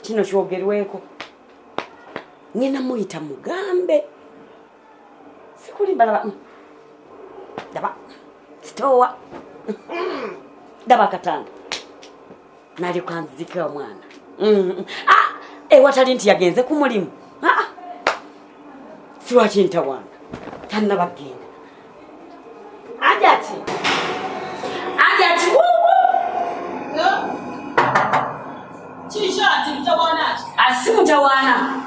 Kino kyogerweko. Ngenda muyita mugambe. Sikulimba laba. Laba. Sitowa. Laba akatanda. Nalyoka nzika omwana. Ah, ewatali nti yagenze ku mulimu. Ah. Si lwaki ntawaana. Tannaba kugenda. Ajati. Ajati. Asi mutawaana.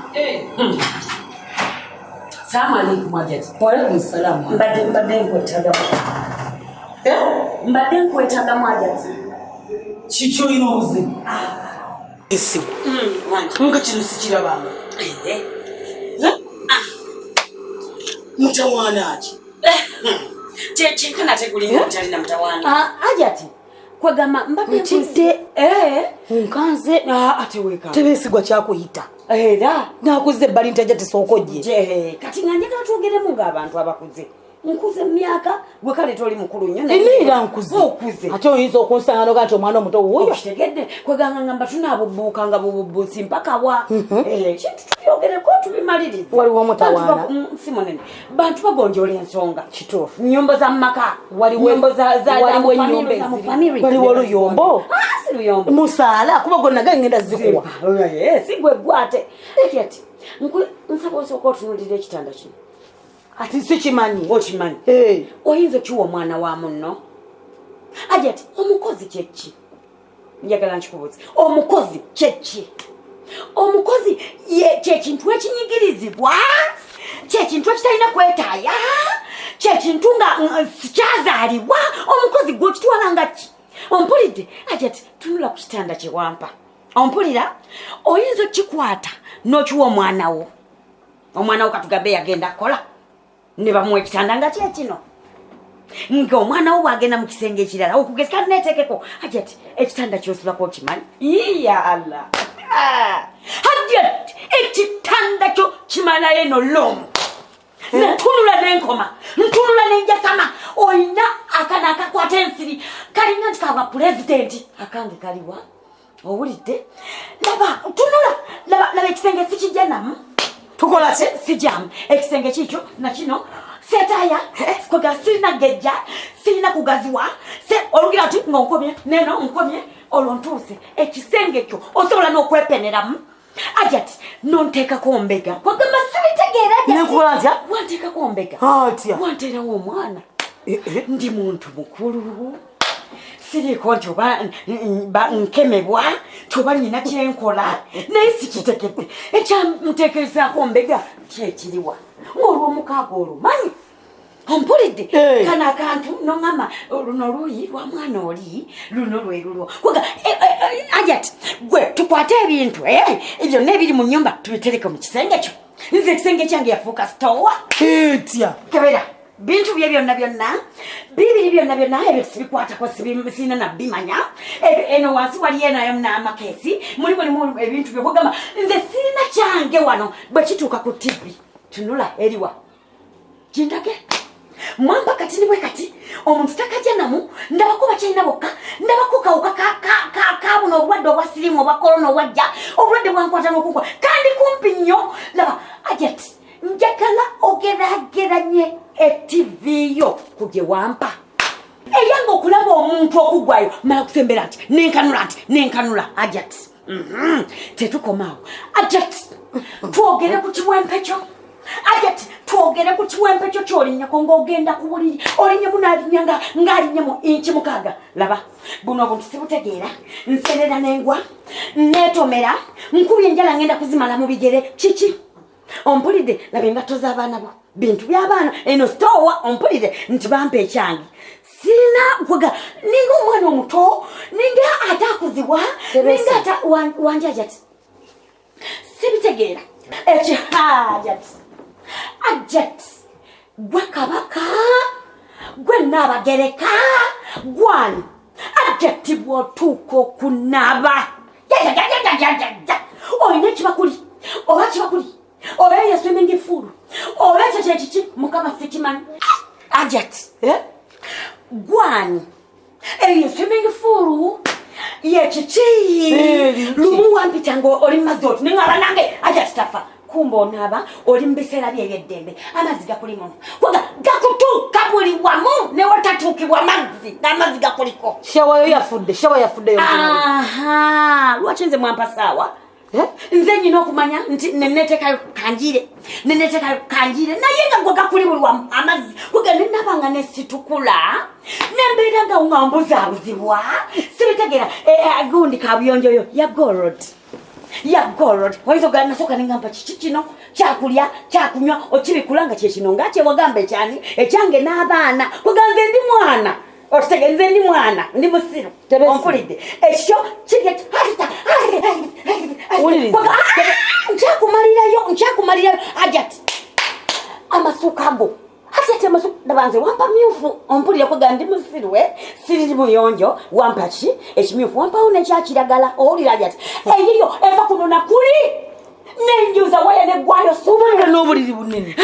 Salamu alaikum Ajati. Waalaikum salaam. Mbadde nkwetagamu. Mbadde nkwetagamu Ajati. Kiki olina obuzibu? Esibu. Nga kino sikirabanga. Mutawaana ki? Kyenkana tegulinga otalina mutawaana. Ajati. Kwegamba mbadde Ntidde. Nkanze. Ate weekanga. Tebeesigwa kyakuyita. Era. Nakuzza ebbali nti ajja tisooka ojje. Kati nga njagala twogeremu ng'abantu abakuze. Nkuze mu myaka, gwe kale toli mukulu nnyo naye Era era nkuze. Okuze. Ate oyinza okunsanga n'ogaa nti omwana omuto wuuyo. Okitegedde, kwegamba ngamba tunaabubbuuka nga bububbuusi mpaka wa? Kintu tubyogereko tubimalirize. Waliwo omutawaana. Si munene. Bantu bagonjoola ensonga. Kituufu. Nnyumba za mu maka. Waliwo Nnyumba za waliwo mu family, ennyumba za mu eziri. family. Waliwo oluyombo. Si luyombo. Musaala, kuba gwe naga ngenda zikuwa. Si gwe gwe ate. Ati, nsaba osooka otunuulira ekitanda kino. Ati sikimanyi. Okimanyi. Oyinza okiwa omwana wa munno? Ajati, omukozi kye ki? Njagala nkikubuuze. Omukozi kye ki? Omukozi kye kintu ekinyigirizibwa? Kye kintu ekitalina kwetaaya? Kye kintu nga sikyazaalibwa? Omukozi gwe okitwala nga ki? Ompulidde? Ajati, tunula ku kitanda kye wampa. Ompulira? Oyinza okikwata n'okiwa omwana wo. Omwana wo katugambe yagenda kukola ne bamuwa ekitanda nga kye kino. Nga omwana wo bw'agenda mu kisenge ekirala okugeza kati neeteekeko. Hajat, ekitanda ky'osulako okimanyi? Ya Allah. Hajat, ekitanda kyo kimalayo eno lomu. Ntunula n'enkoma, ntunula n'enjasama. Oyina akana akakwata ensiri kalinga nti kaba pulezidenti. Akange kaliwa? Owulidde? Laba, tunula, laba, laba ekisenge sikijja namu. Tukola ki? Sijjamu. Ekisenge kiikyo na kino. Seetaaya, kwega sirina gejja, sirina kugaziwa. Olugira nti ng'onkomye, neno nkomye, olwo ntuuse. Ekisenge kyo osobola n'okwepeneramu. Ajati, nonteekako mbega. Kwegamba sibitegeera, Ajati. Nenkukola ntya? Wanteekako mbega. Atya? Wanteerawo omwana. Ndi muntu mukulu. Siriiko nti oba nkemebwa, nti oba nnina kye nkola, naye sikitegedde. Ekyanteekerezaako mbega kyekiriwa. Ng'olw'omukaaga olumanyi. Ompulidde? Kano akantu noŋŋamba luno luuyi lwa mwana oli, luno lwe lulwo. Kuga, Ajati, gwe tukwate ebintu, byonna ebiri mu nnyumba tubitereke mu kisenge kyo. Nze ekisenge kyange yafuuka sitowa. Etya? Kebera. Bintu bye byonna byonna, bibiri byonna byonna, ebyo sibikwatako, sirina na bimanya. Ebyo, eno wansi waliyo enayo n'amakeesi, muli mulimu ebintu bye. Kugamba nze sirina kyange wano. Bwe kituuka ku TV, tunula eriwa. Gindage. Mwampa kati ni bwe kati, omuntu takajja namu, ndabako bakyalina bokka, ndabako kawuka ka buno obulwadde obwa siriimu, obwa korona obwajja, obulwadde bwankwata n'okunkwa, kandi kumpi nnyo. Laba, Ajati, njagala ogeraageranye e-TV yo ku gye wampa. Eyange okulaba omuntu okuggwayo, mala kusembera nti, nenkanula nti, nenkanula, Ajati. Tetukomaawo. Ajati, twogere ku kiwempe kyo. Ajati, twogere ku kiwempe kyo ky'olinnyako ng'ogenda ku buliri. Olinnyemu n'alinnya ng'alinnya mu inchi 6. Laba, buno obuntu sibutegeera. Nserera n'engwa, neetomera, nkubye enjala ngenda kuzimala mu bigere. Kiki? Ompulidde? Laba engatto z'abaana bo. Bintu by'abaana. Eno sitoowa, ompulidde nti bampa ekyange. Sirina kwega, ninga omwana omuto, ninga ataakuzibwa, ninga ata, wanje Ajati. Sibitegeera. Ekyo, ha, Ajati. Ajati, gwe kabaka, gwe Nnaabagereka, gwani? Ajati bw'otuuka okunaaba. Ja, ja, ja, ja, ja, ja, ja. Olina ekibakuli, oba kibakuli, oba eyo swimming pool, oba ekyo kye kiki, Mukama sikimanyi. Ajati, Gwani? Eyo swimming pool ye kiki? Lumu Wampita nga oli mumazzi oti neŋaba nange aja tutafa kumba onaaba oli mu biseera bye ebyeddembe, amazzi gakuli muno, kuga gakutuuka buli wamu newatatuukibwa mazzi n'amazzi gakuliko. Shower yo yafudde, shower yafudde yo. Aha, lwaki nze mwampa saawa? Eh? Nze nyina okumanya nti neneteekayo kanjire, neneteekayo kanjire, naye nga gwe gakuli buli wamu amazzi kuga nenabanga nesitukula nembeera nga nga mbuzaabuzibwa sibitegeera. Gundi kabuyonjo yo ya gorod, ya gorod oyinza ogala nasooka nengamba kiki kino, kyakulya kyakunywa okibikula nga kyekino nga kyewagamba ekyani ekyange n'abaana kuga nze ndi mwana, okitege nze ndi mwana, ndi musiru. Tebesi. Ompulidde ekyo kirya. Wuliriza. Nkyakumalirayo, nkyakumalirayo ajati amasuka go ajati amasuka ndaba nze wampa myufu, ompulira kwega ndi musiru, siriri muyonjo, wampa ki ekimyufu, wampawo nekyakiragala. Owulira ajati eyiyo eva kuno nakuli nenjuza waya neggwayo. Kubanga n'obuliri bunene.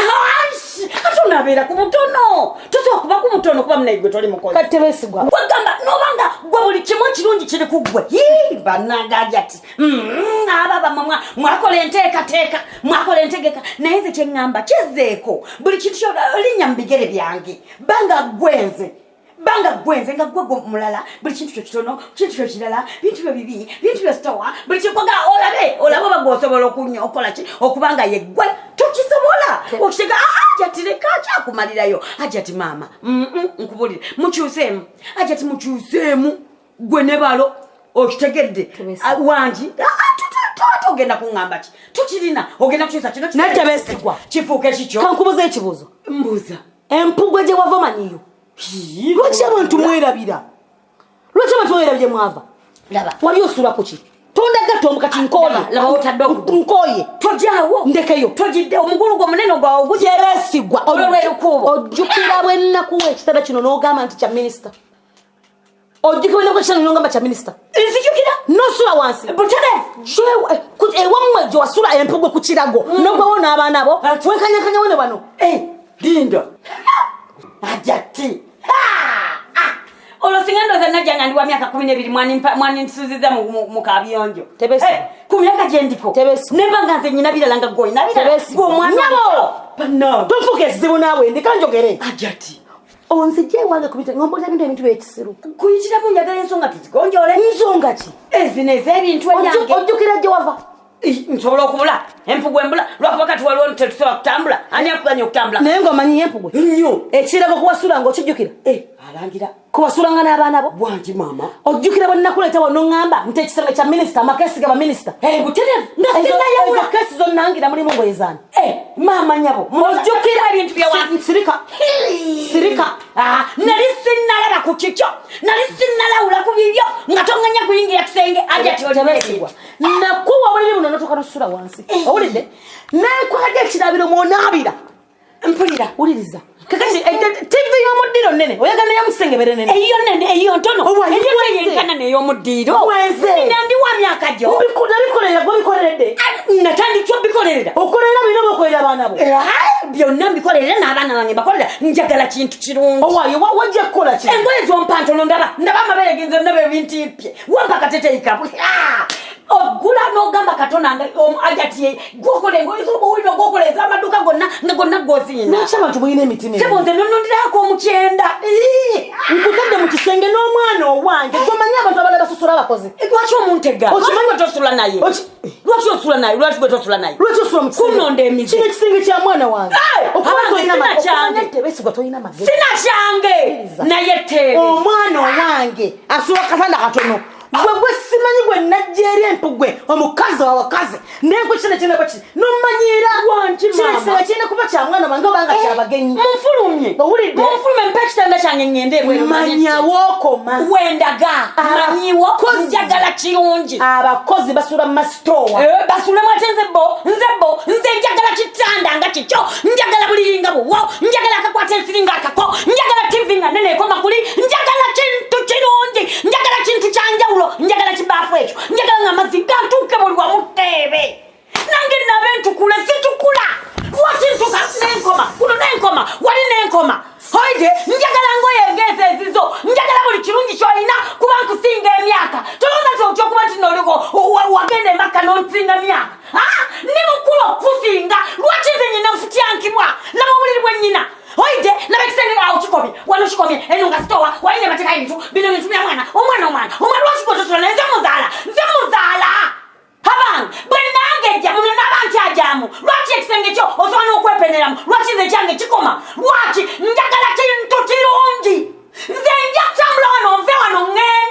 Ate onabeera ku butono, tosobola kuba ku butono kuba munaye gwe toli mukozi. Kati tebeesigwa. Kwegamba nobanga gwe buli kimu ekirungi kiri ku ggwe. Bannange ati aba bamwe mwakola enteekateeka, mwakola entegeka, naye nze kyeŋŋamba kyezeeko buli kintu linnya mu bigere byange, banga gwenze, banga gwenze nga gwe gwe mulala, buli kintu kyo kitono, kintu kyo kirala, bintu byo bibi, bintu byo sitowa, buli kikwaga olabe olabe oba gweosobola okunya okola ki okubanga ye gwe tokisobola okitega. Ajati leka akyakumalirayo ajati maama, nkubulire mukyuseemu ajati, mukyuseemu gwe ne balo okitegedde. Tebesi. Ah, wangi. Ah, ogenda kuŋŋamba ki tukirina ogenda kukyusa kino. Naye tebeesigwa. Kifuuke kikyo. Kankubuza ekibuuzo. Mbuuza. Empugwe gye wava omanyiyo? Lwaki abantu mwerabira? Lwaki abantu mwerabira gye mwava? Laba. Wali osula ku ki? Tondagatto kati nkooye. Laba, laba otadde okugulu. Nkooye. Tojaawo. Ndekeyo. Togidde omugulu gwo munene gwawe ogujja. Tebeesigwa. Olwo lwe lukuubo. Ojjukira bwe nnakuwa ekitanda kino n'ogamba nti kya minisita? Ojjukira bwe nnakuwa ekitanda n'ogamba kya minisita? Nzijukira. N'osula wansi. Butale. Ewammwe gye wasula empugwe ku kirago nogwawo n'abaana bo wenkanyakanyawo ne wano. Linda ajati olwo singa ndowooza najja nga ndi wa myaka 12 mwaninsuziza mu kabiyonjo. Tebesi. Ku myaka gyendiko Tebesi. nemba nga nze nyina birala nga gwe olina birala. Tebesi. Gwe omwana. Nyabo! Bannange. Tonfuuka ekizibu naawe, ndeka njogere. Ajati. Onzijja ewange ku bintu ngombuuza bintu ebintu byekisiru. Kuyitiramu njagala ensonga tuzigonjoole. Nsonga ki? Ezino ez'ebintu ebyange. Ojjukira gye wava? Ih, nsobola okubula empugu embula lwakuba kati waliwo tetusobola kutambula, ani akuganya okutambula? Naye ng'omanyiyo empugwe? Nnyo. Ekirago kuwasula ng'okijjukira? Alangira. Kuwasulanga n'abaana bo? Bwangi maama. Ojjukira bwe nnakuleeta wano ŋŋamba nti ekisenge kya minisita, amakeesi ga baminisita? Buterevu nga sinayawula. Ezo keesi zonnangira mulimu ngoye zaani? Maama nyabo, ojjukira ebintu byewa Sirika, sirika. Ah, nali sinnalaba ku kikyo, nali sinnalawula ku bibyo nga toŋŋanya kuyingira kisenge ajati. Tebeesigwa, nakuwa obuliri buno notuuka nosula wansi. Owulidde? Nenkwata ekirabiro mwonaabira. Mpulira. Wuliriza kakati, TV y'omuddiro nene, oyagala neyamukisenge bere nene? Eyo nene, eyo ntono. Owa, eyo wenze. teyenkana ney'omuddiiro. Wenze. Nina ndi wa myaka gyo. Nabikolerera gwe bikoleredde. Ah, natandika obikolerera. Okolera bino bokolera abaana bo? Byonna mbikolerera n'abaana bange mbakolera, njagala kintu kirungi. Owaayo wajja kukola ki? Engoye zompa ntono, ndaba ndaba amabeere genze ndaba ebintimpye, wampa akateteyi kabwe ogula n'ogamba katona nga ajati gwokola engoye z'obuwuliro gwokola ez'amaduuka gonna nga gonna goziina. Lwaki abantu mulina emitima emibi? Sebo nze nonondirako omukyenda. Nkutadde mu kisenge n'omwana owange gomanyi abantu abalala basosola abakozi. Lwaki omuntega? Okimanyi- Lwaki gwe tosula naye? Lwaki osula naye? Lwaki gwe tosula naye? Lwaki osula mu kisenge? Kunonda emize. Kino ekisenge kya mwana wange. Hey! Abange, sina kyange. Tebesigwa, tolina magezi. Sina kyange. Kkiriza. Naye teebe. Omwana owange asula katanda katono, gwe gwe simanyi gwe najja eri empugwe omukazi wawakazi nenku kino kirina kuba nomanyiira. Wangi, kino maama. ekisenge kirina kuba kya mwana wange obanga kyabagenyi. Munfulumye. Owulidde? Munfulumye, mpa ekitanda kyange ngende ebweru. Manya wookoma. Wendaga manyiwo, njagala kirungi. Abakozi basula mu masitowa. Basulemu ate nze bo nze bo nze njagala kitanda nga kikyo, njagala buliri nga buwo, njagala akakwata ensiri nga akako, njagala TV nga nene ekoma kuli, njagala kintu kirungi, njagala kintu kyanjawulo, njagala kibaafu ekyo, njagala nga amazzi gantuuke buli wamu teebe nange nabe ntukule situkula. Lwaki ntuka nenkoma kuno nenkoma wali nenkoma oide? Njagala ngoye ngezo ezizo, njagala buli kirungi kyolina kuba nkusinga emyaka. Tolowooza nti okyokuba nti noliko wagenda. Nagenda emakka nonsinga myaka. Ndi mukulu okusinga. Lwaki nze nyina nfutyankibwa laba obuliri bwe nyina oide, laba ekisenge awo kikomye wano, kikomye eno nga sitowa wali ne bateka ebintu bino, bintu bya mwana, omwana, omwana, omwana. Lwaki gwetosula? Naye nze muzaala, nze muzaala. Abange, bwe nange ejja muno naba nkyajamu. Lwaki ekisenge kyo osobola n'okwepeneramu? Lwaki nze ekyange kikoma? Lwaki? Njagala kintu kirungi. Nze nja kutambula wano, nve wano ŋŋende.